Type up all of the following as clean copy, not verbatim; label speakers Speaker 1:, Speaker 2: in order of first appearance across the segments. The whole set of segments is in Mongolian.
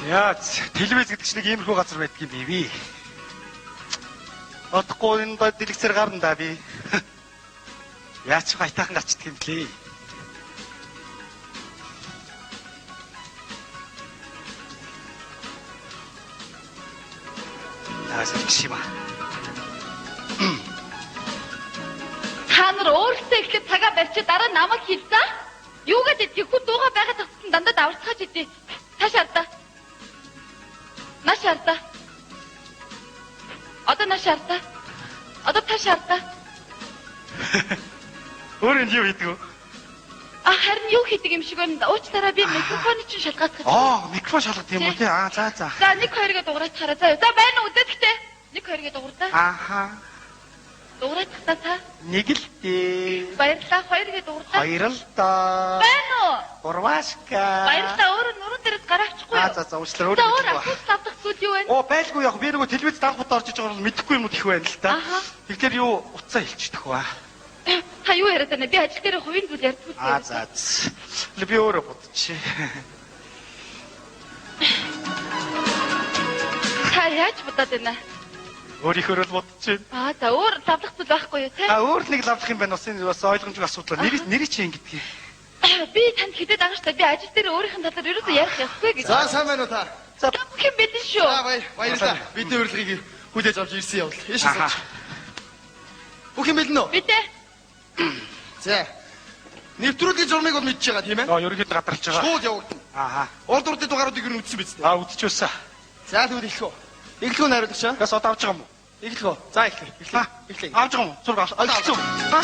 Speaker 1: Яа, телевиз гэдэг чинь нэг иймэрхүү газар байдаг юм бий. Одохгүй энэ дэлгэцээр гарна да би. Яач гайтаахан гарчдаг юм блэ? Наасаа шима.
Speaker 2: Та нар өөрсдөө эхлээд цагаа барьчих дараа намайг хэл за. Юу гэдэг хүн дууга байгаад тагсан дандаа даварцгааж идэв. Тааш ардаа. Нааш ардаа. Одоо нааш ардаа. Одоо тааш ардаа.
Speaker 1: Өөр энэ юу хийдэг вэ?
Speaker 2: А харин юу хийдэг юм шиг байна. Уучлаарай, би микрофоны чинь шалгаалах.
Speaker 1: Аа, микрофон шалгах юм уу те? Аа, за за.
Speaker 2: За 1 2-ыг дугуйцахаараа. За за байна уу үзэдэгтэй. 1 2-ыг дугуйдаа.
Speaker 1: Ааха.
Speaker 2: Дугуйцахтаа та.
Speaker 1: Нэг л дээ.
Speaker 2: Баярлалаа, 2-ыг дугуйдаа.
Speaker 1: Хоёр л доо.
Speaker 2: Байна уу?
Speaker 1: Гурваашка.
Speaker 2: Баярлалаа, өөрөө нуруунд дээрээс гараа авчихгүй юу?
Speaker 1: Аа, за за, уучлаарай,
Speaker 2: За
Speaker 1: өөрөө
Speaker 2: өөр
Speaker 1: мэдэхгүй.
Speaker 2: асуулт авах зүйл юу вэ?
Speaker 1: Оо, байлгүй яг би нөгөө телевиз данх удаа орж иж байгаа бол мэдэхгүй юмуд их байна л та. Тэгэхээр юу утсаа хэлчихдэх ба.
Speaker 2: Та юу яриад байна? Би ажил дээр хувийн зүйл ярьдгүй.
Speaker 1: Аа, за. Би өөрөө бодчих.
Speaker 2: Та яаж бодоод байна?
Speaker 1: Өөрийнхөө л бодчих.
Speaker 2: Аа, за өөр лавлах зүйл байхгүй юу те?
Speaker 1: А өөр нэг лавлах юм байна. Бас энэ бас ойлгомжгүй асуудал. Нэр чи ингэдэг.
Speaker 2: Би танд хэдэд байгаа шүү дээ. Би ажил дээр өөрийнх нь талаар ерөөсөө ярих ёсгүй гэж.
Speaker 3: За сайн байна уу та?
Speaker 1: За
Speaker 2: бүх юм бэлэн шүү.
Speaker 3: За баярлалаа. Бидний урилгыг хүлээж авч ирсэн явдал. Ийш сууч. Бүх юм бэлэн үү?
Speaker 2: Мэдээ.
Speaker 3: За. Нэвтрүүлгийн журмыг бол мэдж байгаа тийм ээ?
Speaker 1: Аа, ерөнхийдөө гадарлаж байгаа.
Speaker 3: Шууд явагдана.
Speaker 1: Ааха.
Speaker 3: Урд урдын дугааруудыг ер нь үзсэн биз дээ.
Speaker 1: Аа, үзчихсэн.
Speaker 3: За тэгвэл эхлэх үү. Эхлэх үү найруулагч аа?
Speaker 1: Газ одоо авч байгаа юм уу?
Speaker 3: Эхлэх үү. За эхлэх. Эхлэх. Эхлэх.
Speaker 1: Авч байгаа юм уу? Зураг авч. Эхэлсэн.
Speaker 3: Аа.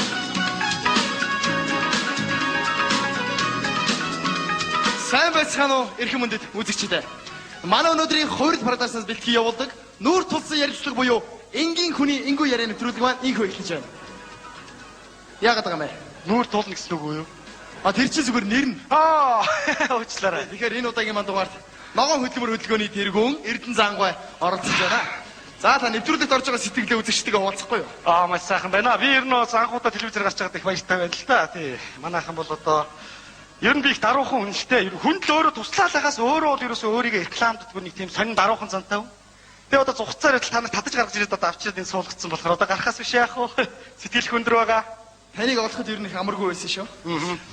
Speaker 3: Сайн байцгаана уу эрхэм мөндөд үзэгчдээ. Манай өнөөдрийн хувирал продакшнаас бэлтгэн явуулдаг нүүр тулсан ярилцлага буюу энгийн хүний энгүй яриа нэвтрүүлэг маань инхүү эхэлж байна. Яагаад байгаа юм бэ?
Speaker 1: Нүүр тулна гэсэн үг үү юу?
Speaker 3: А тэр чинь зүгээр нэр нь.
Speaker 1: Аа, уучлаарай.
Speaker 3: Тэгэхээр энэ удаагийн манд дугаарт ногоон хөдөлмөр хөдөлгөөний тэргүүн Эрдэнэ Заангуй оролцож байна. За та нэвтрүүлэгт орж байгаа сэтгэлээ үзэгчтэйгээ хуваалцахгүй юу?
Speaker 1: Аа, маш сайхан байна. Би ер нь бас анх удаа телевизээр гарч байгаад их баяртай байна л та. Тий. Манайхан бол одоо ер нь би их даруухан хүн л дээ. Хүн л өөрөө туслаалаагаас өөрөө бол ерөөсөө өөрийгөө рекламддаггүй нэг тийм сонин даруухан зантай хүн. Тэгээ одоо зугацаар байтал та нар татаж гаргаж ирээд одоо авчирд энэ суулгацсан болохоор одоо гарахаас биш яах вэ? Сэтгэл хөндөр байгаа.
Speaker 3: Таныг олоход ер нь их амаргүй байсан шүү.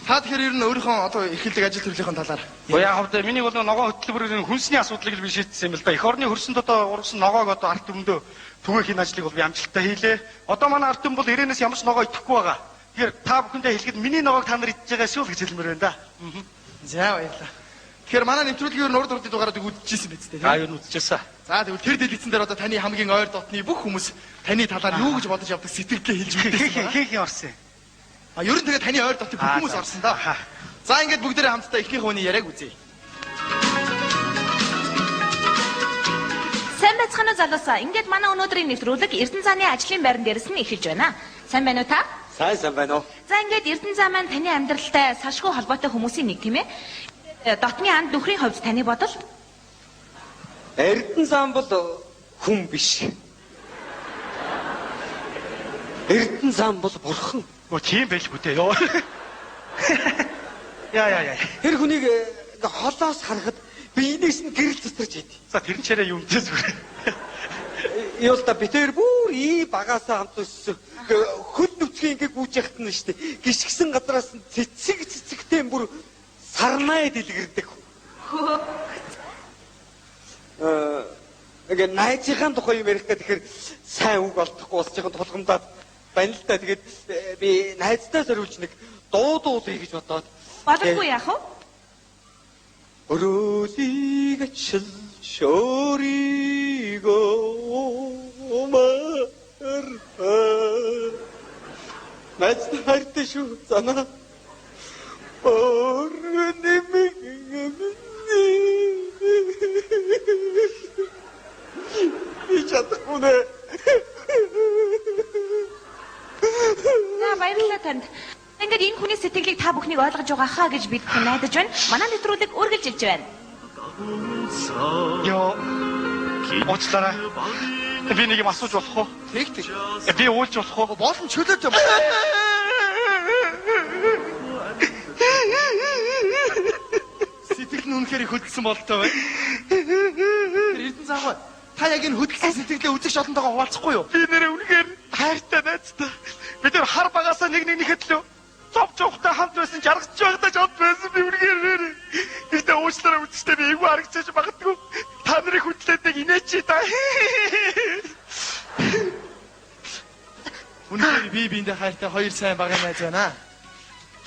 Speaker 3: Та тэгэхээр ер нь өөрийнхөө одоо эрхэлдэг ажил төрлийнхөө талаар.
Speaker 1: Уу яг хавдаа миний бол ногоон хөтөлбөрийн хүнсний асуудлыг л би шийдсэн юм л да. Эх орны хөрсөнд одоо ургасан ногоог одоо арт түмэндөө түгээх энэ ажлыг бол би амжилттай хийлээ. Одоо манай арт түмэн бол ирээнээс ямар ч ногоо идэхгүй байгаа. Тэгэхээр та бүхэндээ хэлэхэд миний ногоог та нар идэж байгаа шүү л гэж хэлмээр байна да.
Speaker 3: За баярлалаа. Тэгэхээр манай нэвтрүүлгийн ер нь урд урдын дугааруудыг үзчихсэн биз дээ.
Speaker 1: Аа, ер нь үзчихсэн.
Speaker 3: За тэгвэл тэр дэлгэцэн дээр одоо таны хамгийн ойр дотны бүх хүмүүс таны талаар юу гэж бодож явдаг сэтгэлдээ хэлж мэдээсэн.
Speaker 1: Хин хин орсон юм.
Speaker 3: А ер нь тэгээ таны ойр дотны бүх хүмүүс орсон да. За ингээд бүгдээрээ хамтдаа эхнийх хүний яриаг үзье.
Speaker 4: Сайн байцгаана уу залуусаа. Ингээд манай өнөөдрийн нэвтрүүлэг Эрдэнэ зааны ажлын байран дээрээс нь эхэлж байна. Сайн байна уу та?
Speaker 5: Сайн байна уу?
Speaker 4: За ингээд Эрдэнэ заа маань таны амьдралтай салшгүй холбоотой хүмүүсийн нэг тийм ээ? Дотны анд нөхрийн хувьд таны бодол?
Speaker 5: Эрдэнэ зам бол хүн биш. Эрдэнэ зам бол бурхан.
Speaker 1: Өө тийм байлгүй дээ ёо. Яа.
Speaker 5: Тэр хүнийг ингээ холоос харахад биенээс нь гэрэл цэцэрч идэв.
Speaker 1: За тэр нь чараа юмтэй зүгээр.
Speaker 5: Юу л да би тэр бүр ий багаасаа хамт өссөн. Хөл нүцгэн ингээ гүйж яхад нь штэ. Гიშгсэн газраас нь цэцэг цэцэгтэй бүр сарнай дэлгэрдэг. Ингээ найзынхаа тухай юм ярих гэдэг тэгэхээр сайн үг олдохгүй болж байгаа тулгамдаад байна л да. Тэгээд би найздаа зориулж нэг дуу дуулъя гэж бодоод.
Speaker 4: Боломгүй яах вэ?
Speaker 5: Өрөөлийг ачилж өөрийгөө мартаа. Найз хайртай шүү занаа. Өөр нэмэг би чадахгүй нэ.
Speaker 4: За баярлалаа танд. Ингээд энэ хүний сэтгэлийг та бүхнийг ойлгож байгаа хаа гэж бид хүн найдаж байна. Манай нэвтрүүлэг үргэлжилж байна.
Speaker 1: Йоо. Уучлаарай. Би нэг юм асууж болох уу?
Speaker 3: Тэг тэг.
Speaker 1: Би уулж болох уу?
Speaker 3: Болон чөлөөтэй. Сэтгэл Сэтгэл нь үнэхээр их хөдөлсөн бололтой байна. Эрдэнэ заавал та яг энэ хөдөлсөн сэтгэлээ үзэгч олонтойгоо хуваалцахгүй юу?
Speaker 1: Би нэрээ үнэхээр хайртай найзтай. Бид нар хар багасаа нэг нэгнийхээ төлөө зов зовхтой хамт байсан, жаргаж байхдаа ч хамт байсан, би үнэхээр нэрээ. Гэхдээ уучлаарай үзэгчтэй, би эвгүй харагдчих магадгүй. Та нарын хөдлөөд нэг инээч та.
Speaker 3: Үнэхээр би биэндээ хайртай хоёр сайн багын найз байна.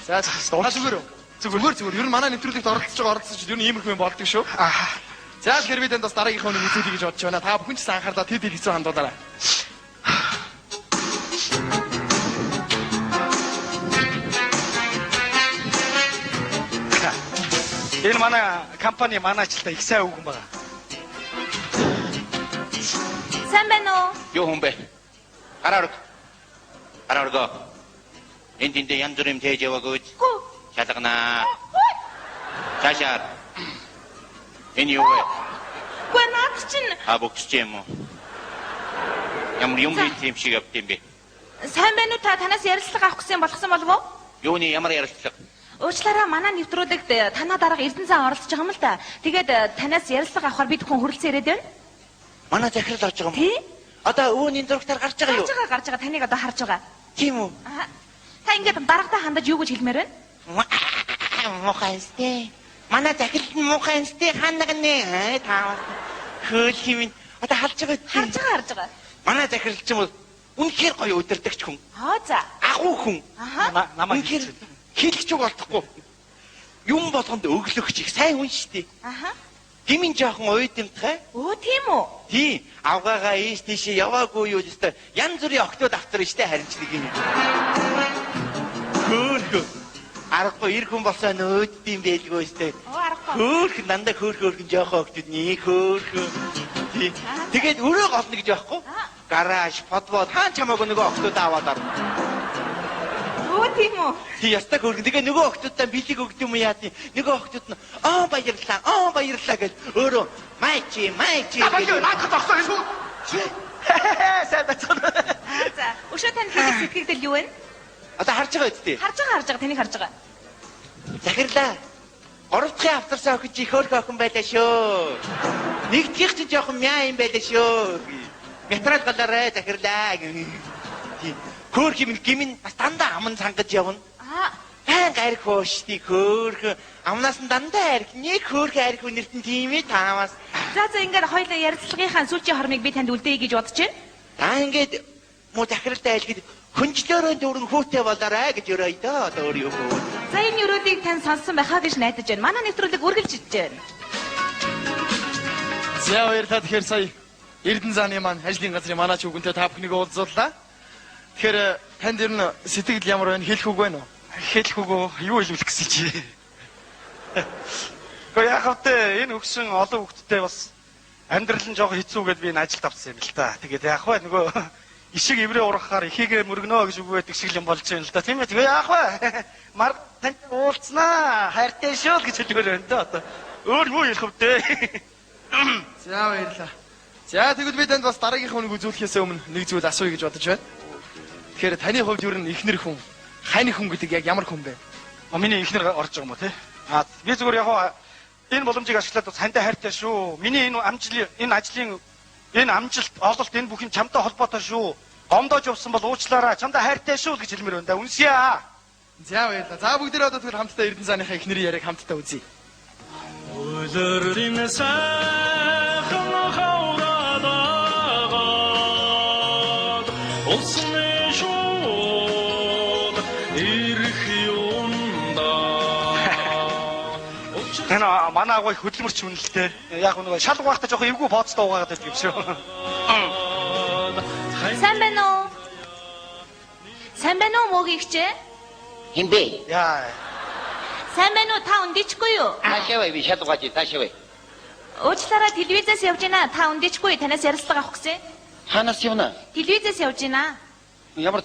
Speaker 3: За, зүгээр үү? Зүгээр зүгээр. Ер нь манай нэвтрүүлэгт оролцож байгаа оролцогчид ер нь иймэрхүү юм болдог шүү.
Speaker 1: Аа.
Speaker 3: За, тэгэхээр би танд бас дараагийнхаа нэг үзүүлье гэж бодож байна. Та бүхэн ч гэсэн анхаарлаа тэд хэлсэн хандуулаарай.
Speaker 1: Энэ манай компани манай ажилтаа их сайн үгэн байгаа.
Speaker 4: Сайн байна уу?
Speaker 6: Юу хүн бэ? Гараа өрг. Гараа өргөө. Энд тэндээ янз бүрийн тээж яваагүй.
Speaker 4: Гүү.
Speaker 6: Шалганаа. Цаашаа. Энэ юу вэ?
Speaker 4: Үгүй, наад чинь
Speaker 6: А, бөгсч юм уу? Ямар юм хийх юм шиг явд юм бэ?
Speaker 4: Сайн байна уу та? Танаас ярилцлага авах гэсэн болгосон болов уу?
Speaker 6: Юуны ямар ярилцлага?
Speaker 4: Уучлаарай, манай нэвтрүүлэгт танаа дарга Эрдэнэ зан оролцож байгаа юм л да. Тэгээд танаас ярилцлага авахар бид хүн хүрэлцэн ирээд байна.
Speaker 6: Манай захирал орж байгаа юм уу?
Speaker 4: Тий?
Speaker 6: Одоо өвөний зурагтаар гарч байгаа юу?
Speaker 4: Гарч байгаа, гарч байгаа. Таныг одоо харж байгаа.
Speaker 6: Тийм үү?
Speaker 4: Аа. Та ингээд даргатай хандаж юу гэж хэлмээр байна?
Speaker 6: Муухай сте. Манай захирал нь муухай сте ханаг нэ. Та хөөл химэн одоо харж байгаа.
Speaker 4: Харж байгаа, харж байгаа.
Speaker 6: Манай захирал ч юм уу үнэхээр гоё өдөрдөгч хүн.
Speaker 4: Аа, за.
Speaker 6: Агуу хүн.
Speaker 4: Аха.
Speaker 1: Намайг
Speaker 6: Үнэхээр хэлэх ч болтохгүй. Юм болгонд өглөгч их сайн хүн шүү дээ.
Speaker 4: Аха.
Speaker 6: Гимэн жоохон уйдамтгай.
Speaker 4: Өө, тийм үү?
Speaker 6: Тийм. Авгаагаа ийш тийшээ яваагүй юу л өстой. Янз бүрийн октод автар штэ, харин ч нэг юм. Хөөхөө. Аргагүй эр хүн болсон өөддөм байлгүй өстой.
Speaker 4: Өө, аргагүй.
Speaker 6: Хөөхөн дандаа хөөх хөөхөн жоохон октод нэг хөөхөө. Тийм. Тэгээд өрөө голно гэж байхгүй. Гараж, подвол хаан чамаагүй нөгөө октод аваад орно.
Speaker 4: Өө, тийм үү?
Speaker 6: Тий, ястаа хөөргөн. Тэгээ нөгөө охтуудаа бэлэг өгд юм яа тий. Нөгөө охтууд нь аа баярлаа, аа баярлаа гэж өөрөө майчи, майчи
Speaker 1: гэж наадах зогсоо юм. Сайн байцгаана.
Speaker 4: Аа, за. Өшөө танд хэлэх сэтгэгдэл юу вэ?
Speaker 6: Одоо харж байгаа үсттэй.
Speaker 4: Харж байгаа, харж байгаа, таныг харж байгаа.
Speaker 6: Захирлаа. Гурав дахь авторсан охин чи хөөрхөн охин байлаа шүү. Нэг дахь чи жоохон мяа юм байлаа шүү. Метрал галаарай захирлаа. Тий. Хөөх юм гимэн бас дандаа аман сангаж явна.
Speaker 4: Аа.
Speaker 6: Сайн гарих хөөшти хөөх амнаас нь дандаа арх нэг хөөх арх үнэртэн тийм ээ таамаас.
Speaker 4: За за, ингээд хоёлаа ярилцлагынхаа сүүлчийн хормыг би танд үлдээе гэж бодож байна.
Speaker 6: Та ингээд муу захиралтай айлгэд хөнжлөөрөө дүүрэн хүүтэй болоорой гэж өрөөй дөө, одоо өөр юу хөө.
Speaker 4: За, энэ өрөөлийг тань сонссон байхаа гэж найдаж байна. Манай нэвтрүүлэг үргэлжлэж байна.
Speaker 3: За, баярлалаа. Тэгэхээр сая Эрдэнэ зааны маань ажлын газрын манай ч үгэнтэй та бүхнийг уулзууллаа. Тэгэхээр танд ер нь сэтгэл ямар байна? Хэлэх үг байна уу?
Speaker 1: Хэлэх үг үү? Юу хэлүүлэх гэсэн чи? Гэхдээ яг хавтаа энэ өгсөн олон хүүхдтэй бас амьдрал нь жоохон хэцүү гэдээ би энэ ажилд авсан юм л та. Тэгээд яах вэ? Нөгөө ишиг эврээ ургахаар ихийгээ мөргөнөө гэж үг байдаг шиг юм болж байна л да. Тийм ээ. Тэгээ яах вэ? Мар танд уулзнаа. Хайртай шүү л гэж хэлмээр байна да одоо. Өөр юу ярих вэ?
Speaker 3: За, баярлалаа. За, тэгвэл би танд бас дараагийнхаа үнийг үзүүлэхээс өмнө нэг зүйл асууя гэж бодож байна. Тэгэхээр таны хувьд ер нь эхнэр хүн, хань хүн гэдэг яг ямар хүн бэ?
Speaker 1: Миний эхнэр орж байгаа юм уу те? Аа, би зүгээр яг энэ боломжийг ашиглаад бас хандаа хайртай шүү. Миний энэ амжилт, энэ ажлын энэ амжилт, ололт энэ бүх юм чамтай холбоотой шүү. Гомдоож явсан бол уучлаарай. Чамдаа хайртай шүү л гэж хэлмээр байна да. Үнсье.
Speaker 3: За, баярлалаа. За, бүгдээрээ одоо тэгвэл хамтдаа Эрдэнэ зааныхаа эхнэрийн яриаг хамтдаа үзье.
Speaker 7: Улирлын сайхан хавгадагаад усны шууд ирэх юмда.
Speaker 1: Энэ манай агуу их хөдөлмөрч үнэлтэй. Яг нөгөө шал угаахта жоохон эвгүй пооцтой угаагаад байдаг юм шүү.
Speaker 4: Сайн байна уу? Сайн байна уу, мөөгийн ихчээ?
Speaker 8: Хэн бэ?
Speaker 1: Яа.
Speaker 4: Сайн байна уу? Та үндичгүй юу?
Speaker 8: Таашаа бай, би шал угааж таашаа бай.
Speaker 4: Уучлаарай, телевизээс явж байна. Та үндичгүй, танаас ярилцлага авах гэсэн.
Speaker 8: Хаанаас явна?
Speaker 4: Телевизээс явж байна.
Speaker 8: Ямар